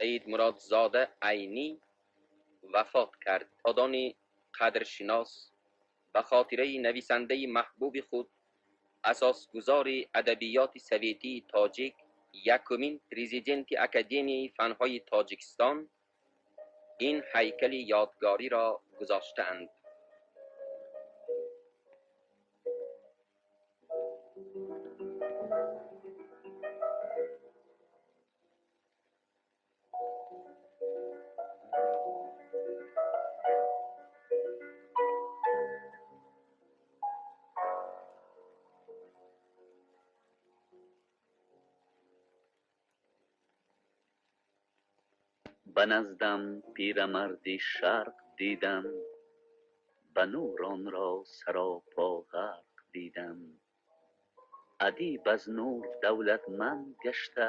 Саидмуродзода Айнӣ вафот кард. Устодони қадршинос ба хотираи нависандаи маҳбуби худ, асосгузори адабиёти советии тоҷик, якумин президенти Академияи фанҳои Тоҷикистон ин ҳайкали ёдгориро гузоштаанд. Ба наздам пирамарди шарқ дидам, ба нур онро саропо ғарқ дидам. Адиб аз нур давлатманд гашта,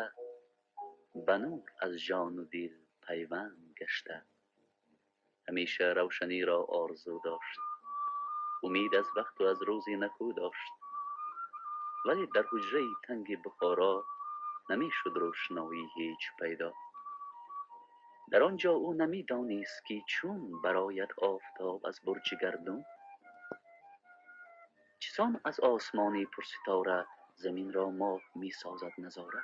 ба нур аз ҷону дил пайванд гашта. Ҳамеша равшаниро орзу дошт, умед аз вақту аз рӯзи накӯ дошт. Вале дар ҳуҷраи танги Бухоро намешуд рӯшноӣ ҳеҷ пайдо. Дар он ҷо ӯ намедонист, ки чун барояд офтоб аз бурҷи гардун, чисон аз осмони пурситора заминро моҳ месозад назора.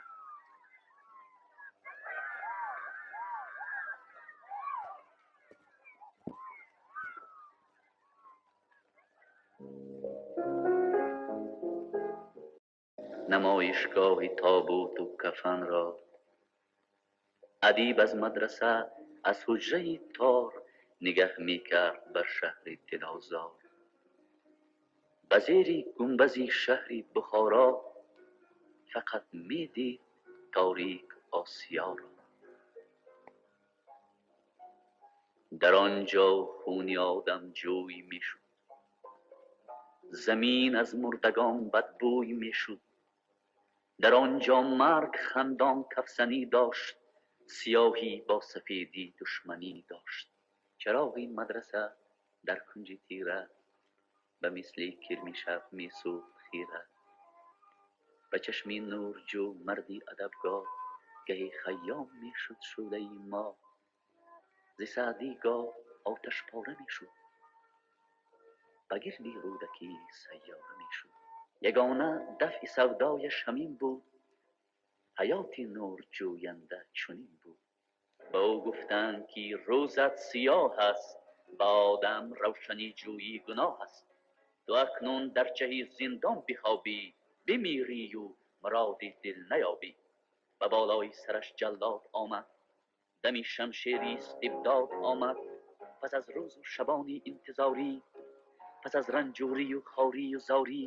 Намоишгоҳи тобуту кафанро адиб аз мадраса, аз ҳуҷраи тор нигаҳ мекард бар шаҳри дилозор. Ба зери гунбази шаҳри Бухоро фақат медид торик Осиёро. Дар он ҷо хуни одам ҷӯй мешуд, замин аз мурдагон бадбӯй мешуд. Дар он ҷо марг хандон кафзанӣ дошт, сиёҳӣ бо сафедӣ душманӣ дошт. Чароғи мадраса дар кунҷи тира ба мисли кирми шаб месӯхт хира. Ба чашми нурҷӯ марди адабгоҳ гаҳи Хайём мешуд шӯълаи моҳ. Зи Саъдӣ гоҳ оташпора мешуд, ба гирди Рӯдакӣ сайёра мешуд. Ягона дафъи савдояш ҳамин буд, ҳаёти нурҷӯянда чунин буд. Ба ӯ гуфтанд, ки рӯзат сиёҳ аст, ба одам равшаниҷӯӣ гуноҳ аст. Ту акнун дар чаҳи зиндон бихобӣ, бимирию муроди дил наёбӣ. Ба болои сараш ҷаллод омад, дами шамшери истибдод омад. Пас аз рӯзу шабони интизорӣ, пас аз ранҷурию хорию зорӣ,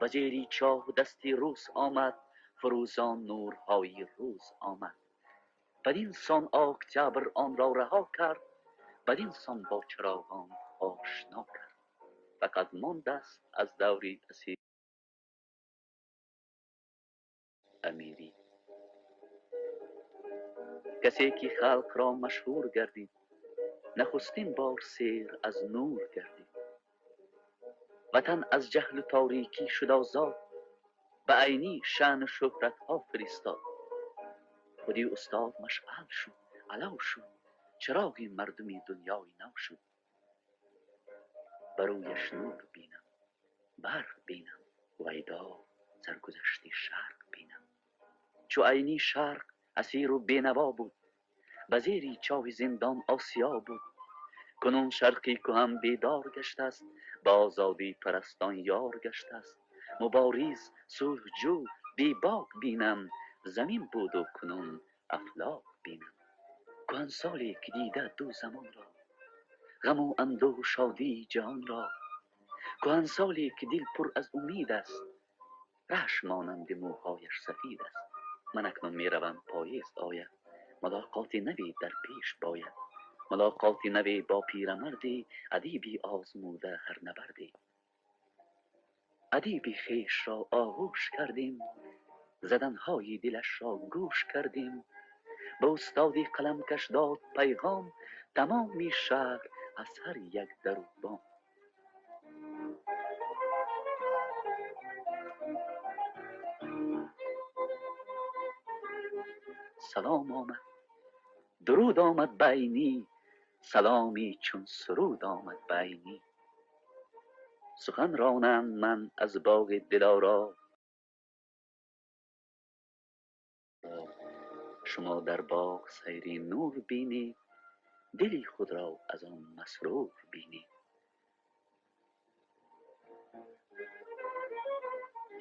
ба зери чоҳу дасти рус омад, фурӯзон нурҳои рӯз омад. Бадин сон октябр онро раҳо кард, бадин сон бо чароғон ошно кард. Фақат мондааст аз даври асири амирӣ. Касе ки халқро машҳур гардид, нахустин бор сер аз нур гардид. Ватан аз ҷаҳлу торикӣ шуд озод, ба Айнӣ шаъну шӯҳратҳо фиристод. Худи устод машъал шуд, алав шуд, чароғи мардуми дунёи нав шуд. Ба рӯяш нур бинам, барқ бинам, ҳувайдо саргузашти шарқ бинам. Чу Айнӣ шарқ асиру бенаво буд, ба зери чоҳи зиндон Осиё буд. Кунун шарқи кӯҳан бедор гаштааст, ба озодипарастон ёр гаштааст. Мубориз, сулҳҷӯ, бебок бинам, замин буду кунун афлок бинам. Кӯҳансоле ки дида ду замонро, ғаму андӯҳу шодии ҷаҳонро, кӯҳансоле ки дил пур аз умед аст, раҳш монанди мӯҳояш сафед аст. Ман акнун меравам, поиз ояд, мулоқоти наве дар пеш бояд. Мулоқоти наве бо пирамарде, адиби озмуда ҳар набарде. Адиби хешро оғӯш кардем, заданҳои дилашро гӯш кардем. Ба устоди қаламкаш дод пайғом тамоми шаҳр аз ҳар як дару бом. Салом омад, Дуруд омад ба Айнӣ, саломе чун суруд омад ба Айнӣ. Сухан ронам ман аз боғи дилоро, шумо дар боғ сайри нур бинед, дили худро аз он масрур бинед.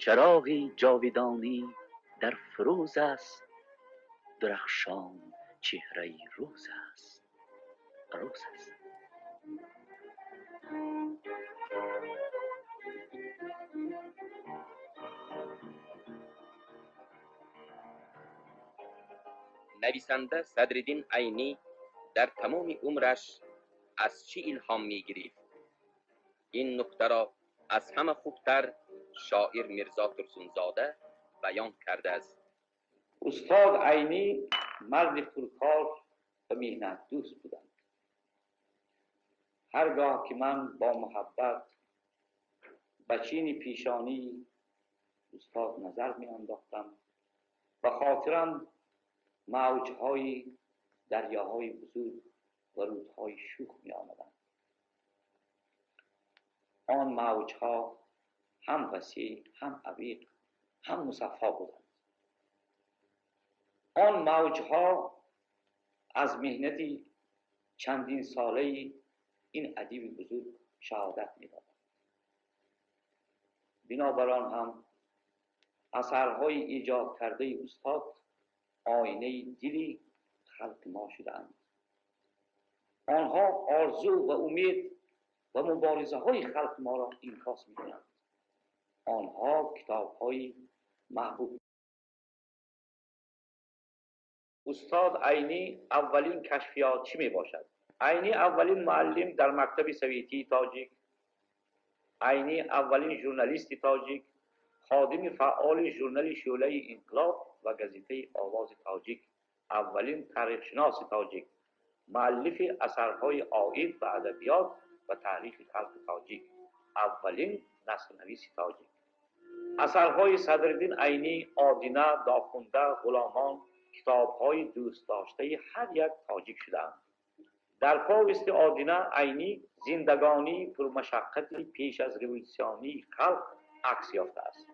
Чароғи ҷовидонӣ дар фурӯз аст, дурахшон чеҳраи рӯз аст, рӯз аст. Нависанда Садриддин Айнӣ дар тамоми умраш аз чӣ илҳом мегирифт? Ин нуктаро аз ҳама хубтар шоир Мирзо Турсунзода баён кардааст. Устод Айнӣ марди пуркор ва меҳнатдӯст буданд. Ҳаргоҳ ки ман бо муҳаббат ба чини пешонии устод назар меандохтам, ба хотирам мавҷҳои дарёҳои бузург ва рӯдҳои шӯх меомаданд. Он мавҷҳо ҳам васеъ, ҳам амиқ, ҳам мусаффо буданд. Он мавҷҳо аз меҳнати чандин солаи ин адиби бузург шаҳодат медоданд. Бинобар он ҳам асарҳои эҷод кардаи устод оинаи дили халқи мо шудаанд. Онҳо орзу ва умед ва муборизаҳои халқи моро инъикос мекунанд. Онҳо китобҳои маҳбуб. Устод Айнӣ аввалин кашфиётчӣ мебошад. Айнӣ аввалин муаллим дар мактаби советии тоҷик, Айнӣ аввалин журналисти тоҷик, ходими фаъоли журнали Шӯълаи инқилоб ва газетаи Овози тоҷик, аввалин таърихшиноси тоҷик, муаллифи асарҳои оид ба адабиёт ва таърихи халқи тоҷик, аввалин насрнависи тоҷик. Асарҳои Садриддин Айнӣ, Одина, Дохунда, Ғуломон китобҳои дӯстдоштаи ҳар як тоҷик шудаанд. Дар повести Одина Айнӣ зиндагонии пурмашаққати пеш аз революсионии халқ акс ёфтааст.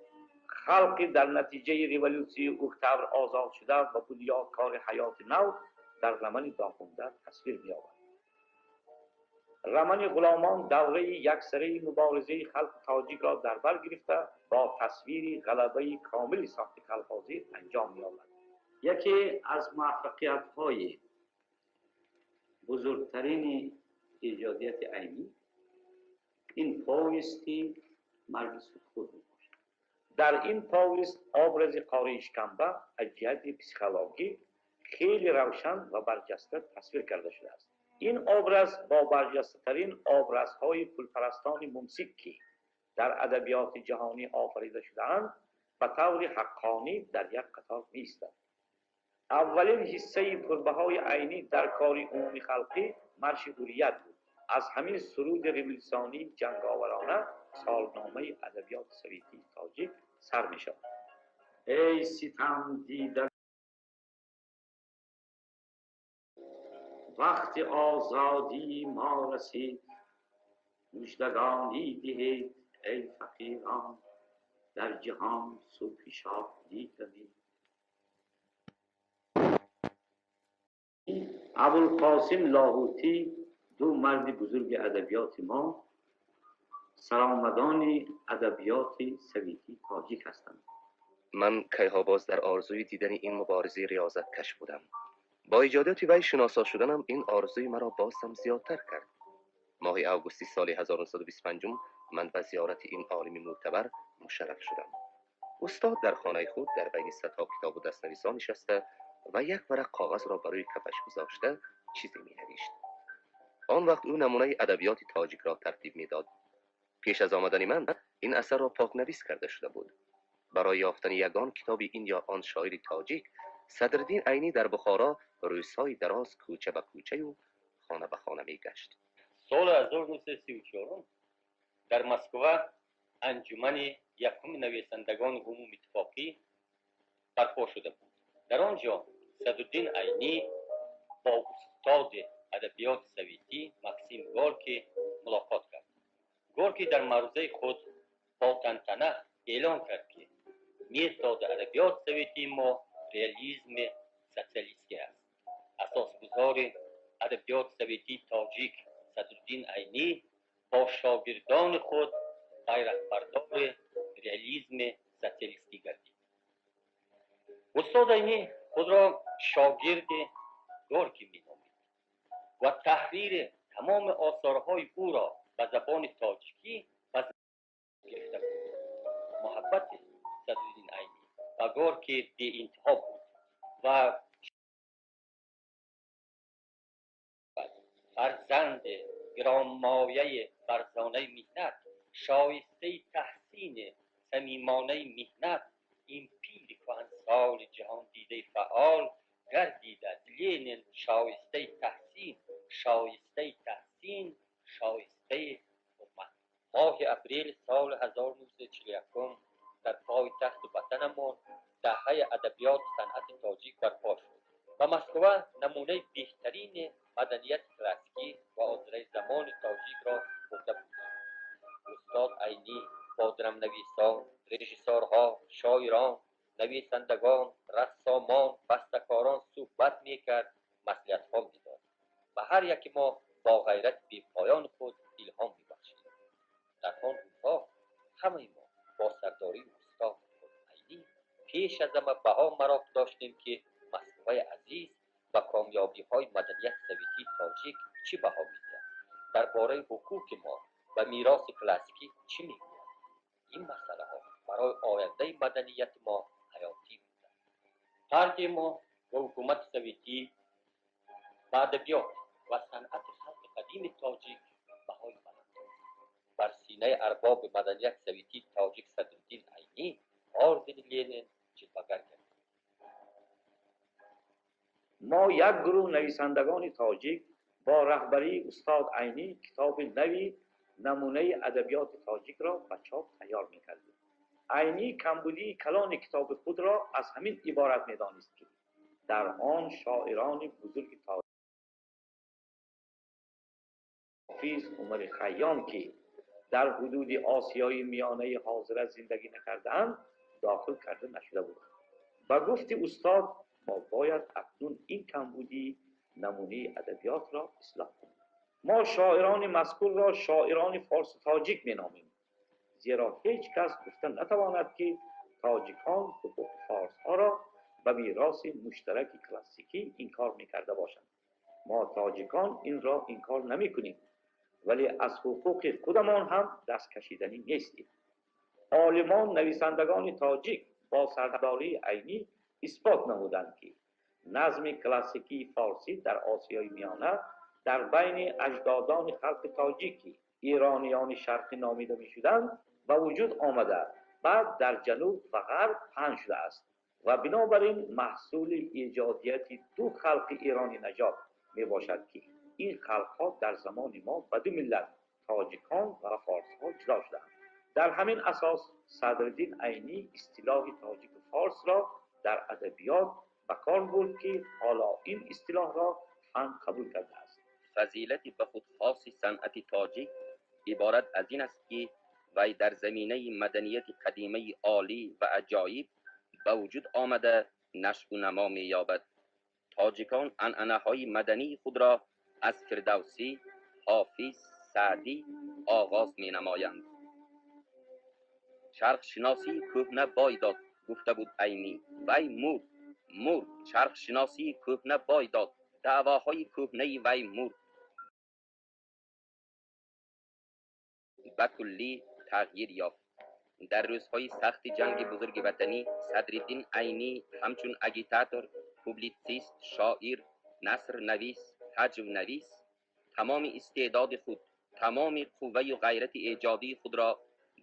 Халқи дар натиҷаи революсияи октябр озод шуда ва бунёдкори ҳаёти нав дар романи Дохунда тасвир меёбад. Романи Ғуломон давраи яксараи муборизаи халқи тоҷикро дар бар гирифта бо тасвири ғалабаи комили сохти колхозӣ анҷом меёбад. Яке аз муваффақиятҳои бузургтарини эҷодияти Айнӣ ин повести Марги судхӯр мебошад. Дар ин повест образи қории шикамба аз ҷиҳати психологӣ хеле равшан ва барҷаста тасвир карда шудааст. Ин образ бо барҷастатарин образҳои пулпарастони мумсик, ки дар адабиёти ҷаҳонӣ офарида шудаанд, ба таври ҳаққонӣ дар як қатор меистад. Аввалин ҳиссаи пурбаҳои Айнӣ дар кори умумии халқӣ марши ҳуррият буд. Аз ҳамин суруди революсионии ҷанговарона солномаи адабиёти советии тоҷик сар мешавад. Эй ситам дида, вақти озодии мо расид, муждагонӣ диҳед эй фақирон, дар ҷаҳон субҳи шодӣ дамид. Абулқосим Лоҳутӣ, ду марди бузурги адабиёти мо, саромадони адабиёти советии тоҷик ҳастанд. Ман кайҳо боз дар орзуи дидани ин муборизаи риёзаткаш будам. Бо эҷодиёти вай шиносо шуданам ин орзуи маро боз ҳам зиёдтар кард. Моҳи августи соли 1925 ман ба зиёрати ин олими мӯътабар мушарраф шудам. Устод дар хонаи худ дар байни садҳо китобу дастнависҳо нишаста ва як варақ коғазро ба рӯи кафаш гузошта чизе менавишт. Он вақт ӯ намунаи адабиёти тоҷикро тартиб медод. Пеш аз омадани ман ин асарро покнавис карда шуда буд. Барои ёфтани ягон китоби ин ё он шоири тоҷик, Садриддин Айнӣ дар Бухоро рӯзҳои дароз кӯча ба кӯчаю хона ба хона мегашт. Соли 1934 дар Москва анҷумани якуми нависандагони умумиттифоқӣ барпо шуда буд. Дар он ҷо Садриддин Айнӣ бо бо устоди адабиёти советӣ Максим Горкий мулоқот кард. Горкий дар маърузаи худ бо тантана эълон кард, ки методи адабиёти советии мо реализми социалистӣ аст. Асосгузори адабиёти советии тоҷик Садриддин Айнӣ бо шогирдони худ байрақбардори реализми социалистӣ гардид. Устод Айнӣ худро шогирди Горкий меномид ва таҳрири тамоми осорҳои ӯро ба забони тоҷикӣ ба гирифта буд. Муҳаббати Садриддин Айнӣ ба Горкий беинтиҳо буд ва фарзанди гироммояи фарзонаи меҳнат, шоистаи таҳсини самимонаи меҳнат, ин пири кӯҳансоли ҷаҳондидаи фаъол гардида Ленин шоистаи таҳсин, шоистаи таҳсин, шоистаи ҳурмат. Моҳи апрели соли 1941 дар пойтахти ватанамон даҳаи адабиёту санъати тоҷик барпо шуд. Ба Москва намунаи беҳтарини маданияти классикӣ ва озираи замони тоҷикро бурда буданд. Устод Айнӣ бо драмнависон, режиссорҳо, шоирон, нависандагон, рассомон, бастакорон суҳбат мекард, маслиҳатҳо медод. Ба ҳар яки мо бо ғайрати бепоёни худ илҳом мебахшид. Дар он рӯзҳо ҳамаи мо бо сардории устод худ Айнӣ пеш аз ҳама баҳо мароқ доштем, ки Москваи азиз ба комёбиҳои маданияти советии тоҷик чӣ баҳо медиҳад, дар бораи ҳуқуқи мо ба мероси классикӣ чӣ мегӯяд. Ин масъалаҳо барои ояндаи маданияти мо ҳаётӣ буданд. Партияи мо ва ҳукумати советӣ ба адабиёт ва санъати халқи қадими тоҷик баҳои баланд дод. Бар синаи арбоби маданияти советии тоҷик Садриддин Айнӣ ордени Ленин ҷилвагар гардид. Мо як гурӯҳ нависандагони тоҷик бо раҳбарии устод Айнӣ китоби нави намунаи адабиёти тоҷикро ба чоп тайёр мекардем. Айнӣ камбудии калони китоби худро аз ҳамин иборат медонист, ки дар он шоирони бузурги Ҳофиз, Умари Хайём, ки дар ҳудуди Осиёи Миёнаи ҳозира зиндагӣ накардаанд, дохил карда нашуда буданд. Ба гуфти устод, мо бояд акнун ин камбудии намунаи адабиётро ислоҳ кунем. Мо шоирони мазкурро шоирони форсу тоҷик меномем, зеро ҳеҷ кас гуфта натавонад, ки тоҷикон ҳуқуқи форсҳоро ба мероси муштараки классикӣ инкор мекарда бошанд. Мо тоҷикон инро инкор намекунем, вале аз ҳуқуқи худамон ҳам даст кашиданӣ нестем. Олимон, нависандагони тоҷик бо сардории Айнӣ исбот намуданд, ки назми классикии форсӣ дар Осиёи Миёна дар байни аҷдодони халқи тоҷик, ки эрониёни шарқӣ номида мешуданд, ба вуҷуд омада, баъд дар ҷануб ва ғарб паҳн шудааст ва бинобар ин маҳсули эҷодияти ду халқи эронӣ нажод мебошад, ки ин халқҳо дар замони мо ба ду миллат тоҷикон ва форсҳо ҷудо шудаанд. Дар ҳамин асос Садриддин Айнӣ истилоҳи тоҷику форсро дар адабиёт ба кор бурд, ки ҳоло ин истилоҳро фан қабул кардааст. Фазилати ба худ хоси санъати тоҷик иборат аз ин аст, ки вай дар заминаи маданияти қадимаи олӣ ва аҷоиб ба вуҷуд омада нашву намо меёбад. Тоҷикон анъанаҳои мадании худро аз Фирдавсӣ, Ҳофиз, Саъдӣ оғоз менамоянд. Шарқшиносии кӯҳна бой дод, гуфта буд Айнӣ. Вай мурд, мурд. Шарқшиносии кӯҳна бой дод, даъвоҳои кӯҳнаи вай мурд, ба куллӣ тағйир ёфт. Дар рӯзҳои сахти ҷанги бузурги ватанӣ Садриддин Айнӣ ҳамчун агитатор, публитсист, шоир, насрнавис, ҳаҷвнавис тамоми истеъдоди худ, тамоми қувваю ғайрати эҷодии худро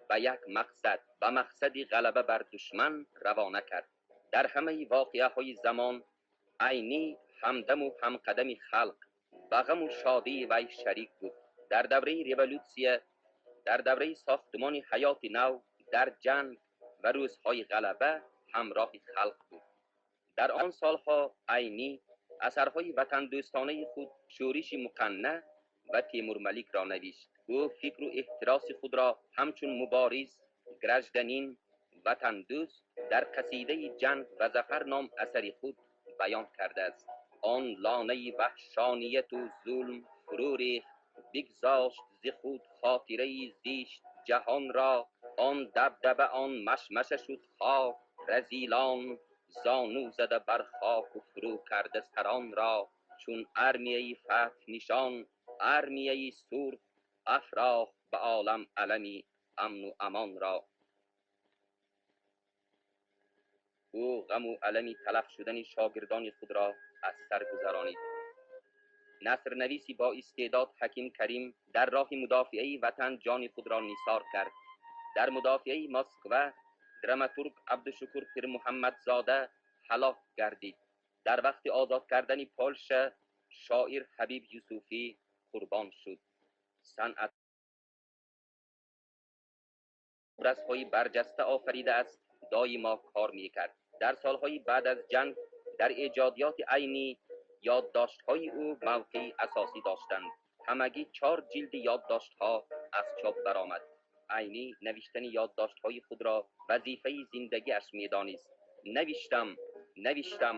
ба як мақсад, ба мақсади ғалаба бар душман равона кард. Дар ҳамаи воқеаҳои замон Айнӣ ҳамдаму ҳамқадами халқ, ба ғаму шодии вай шарик буд. Дар давраи револютсия, дар давраи сохтмони ҳаёти нав, дар ҷанг ва рӯзҳои ғалаба ҳамроҳи халқ буд. Дар он солҳо Айнӣ Асарҳои ватандӯстонаи худ «Шӯриши муқанна» ва «Темурмалик»-ро навишт. Ӯ фикру эҳтироси худро ҳамчун мубориз, гражданин, ватандӯст дар қасидаи «Ҷанг ва зафар» ном асари худ баён кардааст. Он лонаи ваҳшонияту зулм фурӯ рехт, бигзошт зи худ хотираи зишт ҷаҳонро. Он дабдаба, он машмаша шуд хок, разилон зону зада бар хоку фурӯ карда саронро. Чун армияи фатҳнишон, армияи сурх афрохт ба олам алами амну амонро. Ӯ ғаму алами талаф шудани шогирдони худро аз сар гузаронид. Насрнависи бо истеъдод Ҳаким Карим дар роҳи мудофиаи ватан ҷони худро нисор кард. Дар мудофиаи Москва драматург Абдушукур Пирмуҳаммадзода ҳалок гардид. Дар вақти озод кардани Полша шоир Ҳабиб Юсуфӣ қурбон шуд. Санъат образҳои барҷаста офаридааст, доимо кор мекард. Дар солҳои баъд аз ҷанг дар эҷодиёти Айнӣ ёддоштҳои ӯ мавқеи асосӣ доштанд. Ҳамагӣ 4 ҷилди ёддоштҳо аз чоп баромад. Айнӣ навиштани ёддоштҳои худро вазифаи зиндагиаш медонист. Навиштам, навиштам,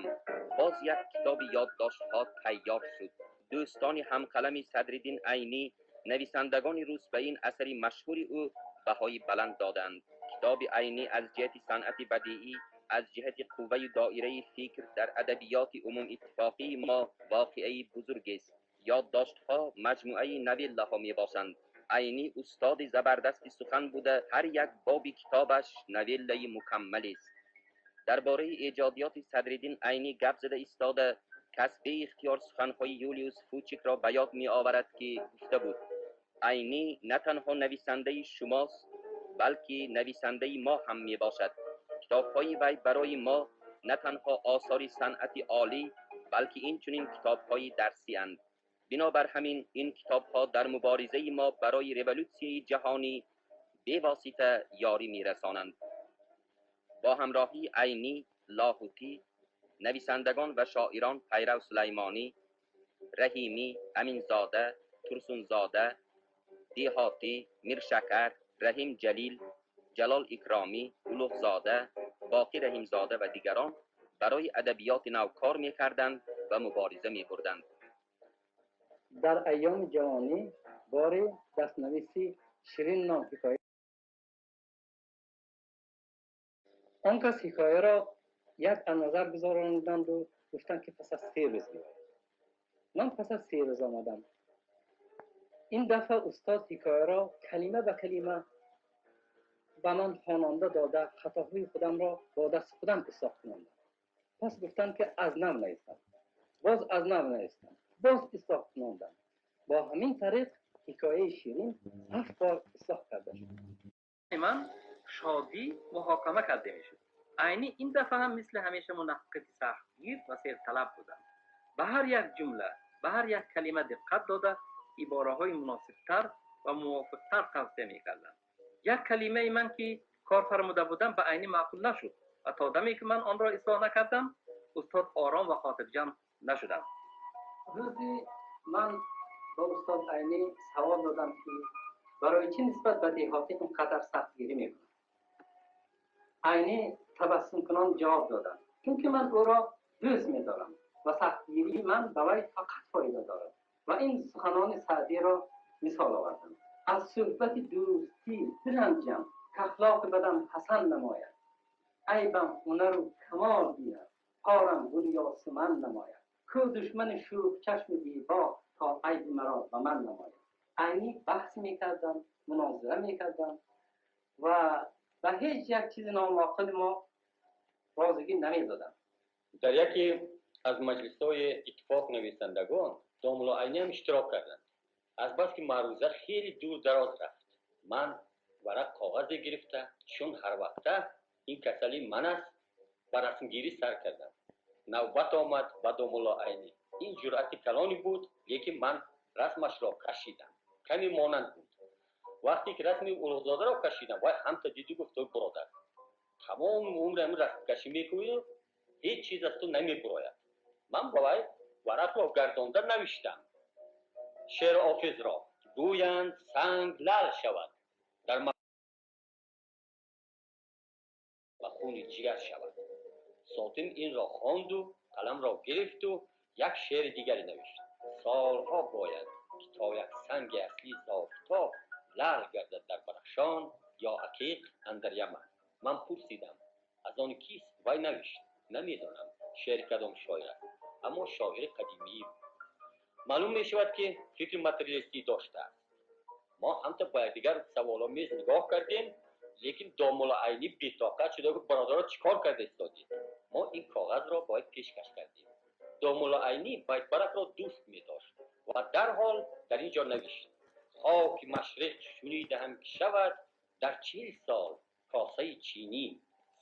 боз як китоби ёддоштҳо тайёр шуд. Дӯстони ҳамқалами Садриддин Айнӣ, нависандагони рус ба ин асари машҳури ӯ баҳои баланд доданд. Китоби Айнӣ аз ҷиҳати санъати бадиӣ, аз ҷиҳати қувваю доираи фикр дар адабиёти умумиттифоқии мо воқеаи бузургест. Ёддоштҳо маҷмӯаи новеллаҳо мебошанд. Айнӣ устоди забардасти сухан буда, ҳар як боби китобаш новеллаи мукаммалест. Дар бораи эҷодиёти Садриддин Айнӣ гап зада истода, кас беихтиёр суханҳои Юлиус Фучикро ба ёд меоварад, ки гуфта буд: «Айнӣ на танҳо нависандаи шумост, балки нависандаи мо ҳам мебошад. Китобҳои вай барои мо на танҳо осори санъати олӣ, балки инчунин китобҳои дарсианд. Бинобар ҳамин ин китобҳо дар муборизаи мо барои революсияи ҷаҳонӣ бевосита ёрӣ мерасонанд.» Бо ҳамроҳии Айнӣ, Лоҳутӣ, нависандагон ва шоирон Пайрав Сулаймонӣ, Раҳимӣ, Аминзода, Турсунзода, Деҳотӣ, Миршакар, Раҳим Ҷалил, Ҷалол Икромӣ, Улуғзода, Боқӣ Раҳимзода ва дигарон барои адабиёти нав кор мекарданд ва мубориза мебурданд. Дар айёми ҷавонӣ бори дастнависи «Ширин» ном ҳикоя, он кас ҳикояро як аз назар гузаронданду гуфтанд, ки пас аз 3 рӯз биёед. Ман пас аз 3 рӯз омадам. Ин дафъа устод ҳикояро калима ба калима ба ман хононда дода, хатоҳои худамро бо дасти худам ислоҳ кунондам. Пас гуфтанд, ки аз нав нависам. Боз аз нав навистам, боз ислоҳ кунондам. Бо ҳамин тариқ ҳикояи «Ширин» 7 бор ислоҳ карда шуд. Ман шодӣ муҳокама карда мешуд. Айнӣ ин дафъа ҳам мисли ҳамеша мунаққиди сахтгир ва серталаб буданд. Ба ҳар як ҷумла, ба ҳар як калима диққат дода, ибораҳои муносибтар ва мувофиқтар тавсия мекарданд. Як калимаи ман, ки кор фармуда будам, ба Айнӣ маъқул нашуд ва то даме ки ман онро ислоҳ накардам, устод ором ва хотирҷамъ нашудам. Рӯзе ман ба устод Айнӣ савол додам, ки барои чӣ нисбат ба Деҳотӣ ин қадар сахтгирӣ мекунад. Айнӣ табассумкунон ҷавоб доданд: чунки ман ӯро дӯст медорам ва сахтгирии ман ба вай фақат фоида дорад. Ва ин суханони Саъдиро мисол овардам: аз суҳбати дӯстӣ биранҷам, кахлоқи бадам ҳасан намояд, айбам ҳунару камол бинад, корам гули ёсуман намояд, ку душмани шӯхчашми бебок, то айби маро ба ман намояд. Айнӣ баҳс мекарданд, мунозира мекарданд ва ба ҳеҷ як чизи номоқили мо розигӣ намедоданд. Дар яке аз маҷлисҳои иттифоқ нависандагон домулло Айнӣ ҳам иштирок карданд. Азбаски маъруза хеле дур дароз рафт, ман варақ коғазе гирифта, чун ҳар вақта ин касалӣ ман аст, ба расмгирӣ сар кардам. Навбат омад ба домулло Айнӣ. Ин ҷуръати калоне буд, лекин ман расмашро кашидам. Каме монанд буд. Вақте ки расми Улуғзодаро кашидам, вай ҳамта диду гуфт: ой бародар, тамоми умри ҳамин расмкашӣ мекунӣ, ҳеҷ чиз аз ту намебурояд. Ман ба вай Варақро гардонда навиштам. Шеъри Ҳофизро гӯянд санг лал шавад, дар ва хуни ҷигар шавад. Сотим инро хонду қаламро гирифту як шеъри дигаре навишт. Солҳо бояд ки то як санги аслӣ зофтоб лал гардад дар Бадахшон ё ақиқ андар Яман. Ман пурсидам, аз он кист? Вай навишт. Намедонам шеъри кадом шоир аст, аммо шоири қадимӣ буд. Маълум мешавад, ки фикри материалистӣ доштааст. Мо ҳамта ба якдигар саволомез нигоҳ кардем, лекин домулло Айнӣ бетоқат шуда гуфт: бародаро, чӣ кор карда истодед? Мо ин коғазро бояд пешкаш кардем. Домулло Айнӣ Байтбаракро дӯст медошт ва дарҳол дар ин ҷо навишт: хоки машриқ шунидаам ки шавад дар 40 сол косаи чинӣ,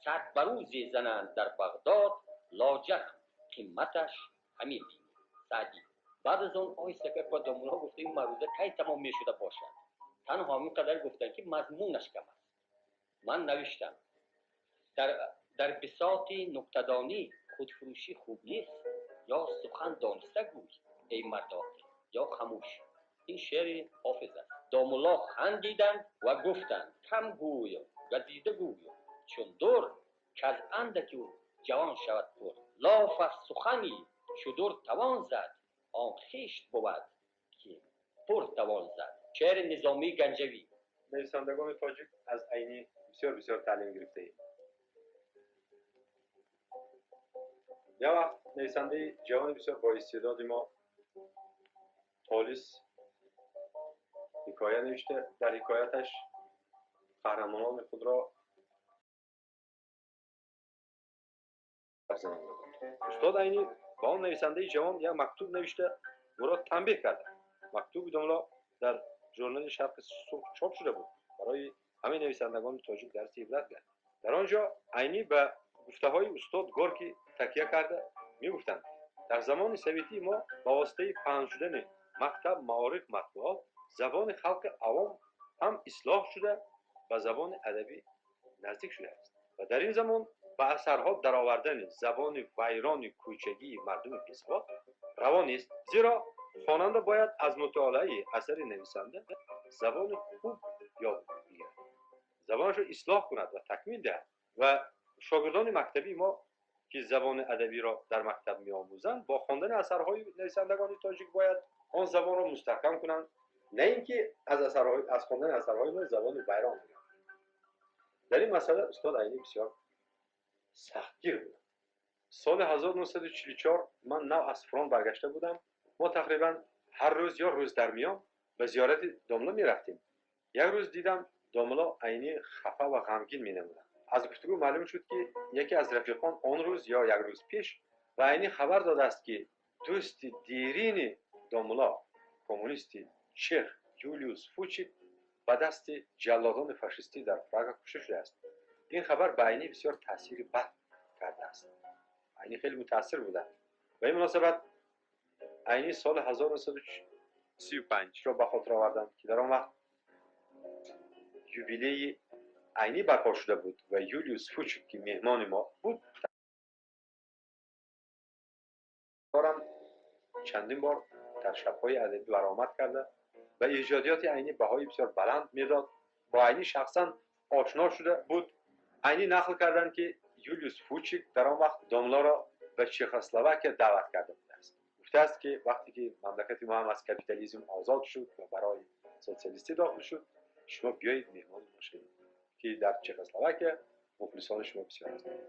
сад барӯзе зананд дар Бағдод, лоҷарам қиматаш ҳамин бинӣ. Саъдӣ. Баъд аз он оҳиста ба домулло гуфта: ин маъруза кай тамом мешуда бошад? Танҳо ҳамин қадар гуфтанд, ки мазмунаш кам аст. Ман навиштам: дар бисоти нуктадонӣ худфурӯшӣ хуб нест, ё сухан дониста гӯй эй мард оқил, ё хамӯш. Ин шеъри Ҳофиз аст. Домулло хандиданд ва гуфтанд: кам гӯй, газида гӯй, чун дур каз андаки ӯ ҷавон шавад пур. Лоф аз сухани чу дур тавон зад, он хишт бувад ки пур тавон зад. Шеъри Низомии Ганҷавӣ. Нависандагони тоҷик аз Айнӣ бисёр бисёр таълим гирифтаем. Як вақт нависандаи ҷавони бисёр боистеъдоди мо Толис ҳикоя навишта, дар ҳикояташ қаҳрамонони худро занонда буд. Устод Айнӣ ба он нависандаи ҷавон як мактуб навишта, ӯро танбеҳ карда. Мактуби домло дар журнали Шарқи Сурх чоп шуда буд. Барои ҳамаи нависандагони тоҷик дарси ибрат гардид. Дар он ҷо Айнӣ ба гуфтаҳои устод Горкӣ такя карда мегуфтанд: дар замони советӣ мо ба воситаи паҳн шудани мактаб, маориф, матбуот забони халқи авом ҳам ислоҳ шуда, ба забони адабӣ наздик шудааст ва дар ин замон ба асарҳо даровардани забони вайрони кӯчагии мардуми бесавод раво нест, зеро хонанда бояд аз мутолиаи асари нависанда забони хуб ёд бигирад, забонашро ислоҳ кунад ва такмил диҳад. Ва шогирдони мактабии мо ки забони адабиро дар мактаб меомӯзанд, бо хондани асарҳои нависандагони тоҷик бояд он забонро мустаҳкам кунанд, на ин ки аз хондани асарҳои мо забони вайрон бигиранд. Дар ин масъала устод Айнӣ бисёр сахтгир буд. Соли 1944 ман нав аз фронт баргашта будам. Мо тақрибан ҳар рӯз ё рӯз дар миён ба зиёрати домло мерафтем. Як рӯз дидам домло Айнӣ хафа ва ғамгин менамуданд. Аз гуфтугӯ маълум шуд, ки яке аз рафиқон он рӯз ё як рӯз пеш ба Айнӣ хабар додааст, ки дӯсти дерини домло, коммунисти чех Юлиус Фучик ба дасти ҷаллодони фашистӣ дар Прага кушта шудааст. Ин хабар ба Айнӣ бисёр таъсири бад кардааст. Айнӣ хеле мутаассир буданд. Ба ин муносабат Айнӣ соли 1935-ро ба хотир оварданд, ки дар он вақт юбилеи Айнӣ барпо шуда буд ва Юлиус Фучик, ки меҳмони мо буд, дорам чандин бор дар шабҳои адабӣ баромад карда ва эҷодиёти Айнӣ баҳои бисёр баланд медод. Бо Айнӣ шахсан ошно шуда буд. Айнӣ нақл карданд, ки Юлиус Фучик дар он вақт домлоро ба Чехословакия даъват карда будааст. Гуфтааст, ки вақте ки мамлакати мо ҳам аз капитализм озод шуд ва барои социалистӣ дохил шуд, шумо биёед меҳмони мо шавед, ки дар Чехословакия мухлисони шумо бисёр ҳастанд.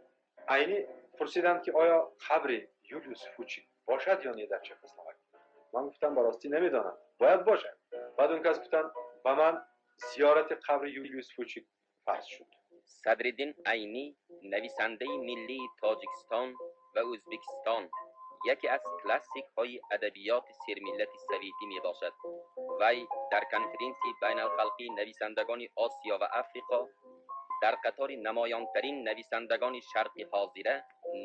Айнӣ пурсиданд, ки оё қабри Юлиус Фучик бошад ё не дар Чехословакия? Ман гуфтам, ба ростӣ намедонам, бояд бошад. Баъд он кас гуфтанд, ба ман зиёрати қабри Юлиус Фучик фарз шуд. Садриддин Айнӣ нависандаи миллии Тоҷикистон ва Ӯзбекистон, яке аз классикҳои адабиёти сермиллати советӣ мебошад. Вай дар конференсияи байналхалқии нависандагони Осиё ва Африқо дар қатори намоёнтарин нависандагони шарқи ҳозира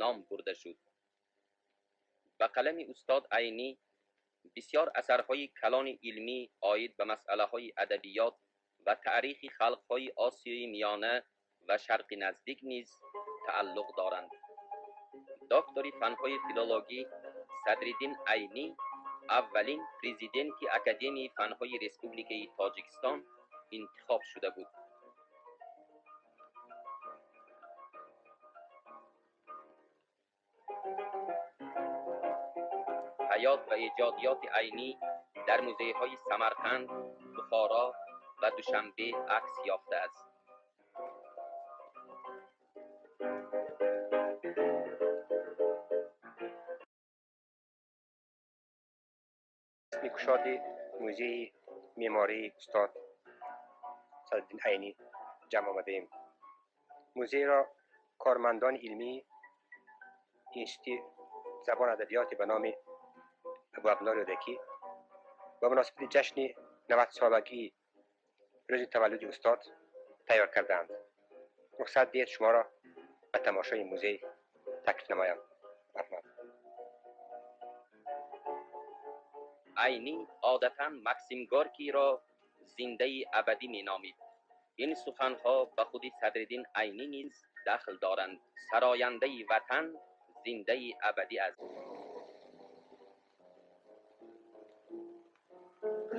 ном бурда шуд. Ба қалами устод Айнӣ бисёр асарҳои калони илмӣ оид ба масъалаҳои адабиёт ва таърихи халқҳои Осиёи Миёна ва Шарқи Наздик низ тааллуқ доранд. Доктори фанҳои филологӣ, Садриддин Айнӣ аввалин президенти Академияи фанҳои Республикаи Тоҷикистон интихоб шуда буд. Ҳаёт ва эҷодиёти Айнӣ дар музейҳои Самарқанд, Бухоро ва Душанбе акс ёфтааст. Кушоди музеи меъмории устод Садриддин Айнӣ ҷамъ омадаем. Музейро кормандони илмии Институти забон адабиёти ба номи Абуабдулло Рӯдакӣ ба муносибати ҷашни 90-солагии рӯзи таваллуди устод тайёр кардаанд. Рухсат диҳед шуморо ба тамошои музей таклиф намоям. Марҳамат. Айнӣ одатан Максим Горкийро зиндаи абадӣ меномид. Ин суханҳо ба худи Садриддин Айнӣ низ дахл доранд. Сарояндаи ватан зиндаи абадӣ аст.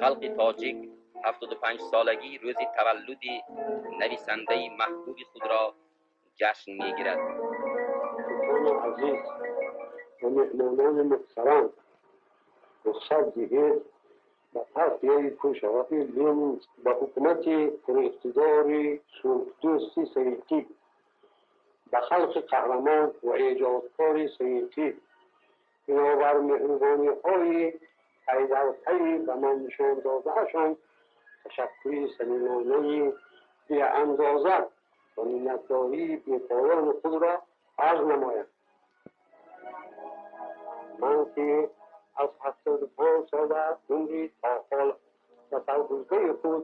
Халқи тоҷик 75-солагии рӯзи таваллуди нависандаи маҳбуби худро ҷашн мегирад. Дӯстони азиз ва меҳмонони муҳтарам, рухсат диҳед ба партияи пуршарафи Ленин, ба ҳукумати пуриқтидори сулҳдӯсти советӣ, ба халқи қаҳрамон ва эҷодкори советӣ бинобар меҳрубониҳои пайдарпайи ба ман нишон додаашон ташаккури самимонаи беандоза ва миннатдории бепоёни худро арз намоям. Ман ки аз 75 сола умри то ҳол ба саргузаштаи худ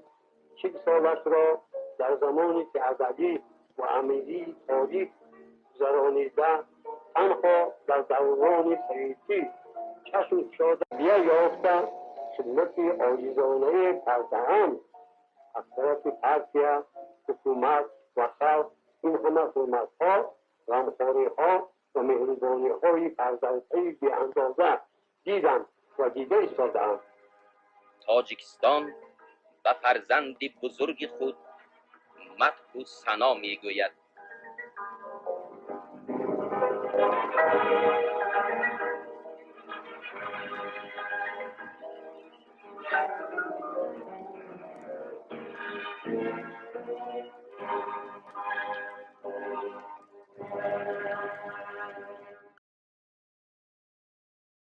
40 солашро дар замони ки ва амирии тоҷик гузаронида, танҳо дар даврони советӣ чашм кушода бия ёфта хидмати оҷизонае кардаам, аз тарафи партия, ҳукумат ва халқ ин ҳама ҳурматҳо, ғамхориҳо ва меҳрубониҳои фарзандҳои беандоза дидам ва дида истодаам. Тоҷикистон ба фарзанди бузурги худ мадҳу сано мегӯяд.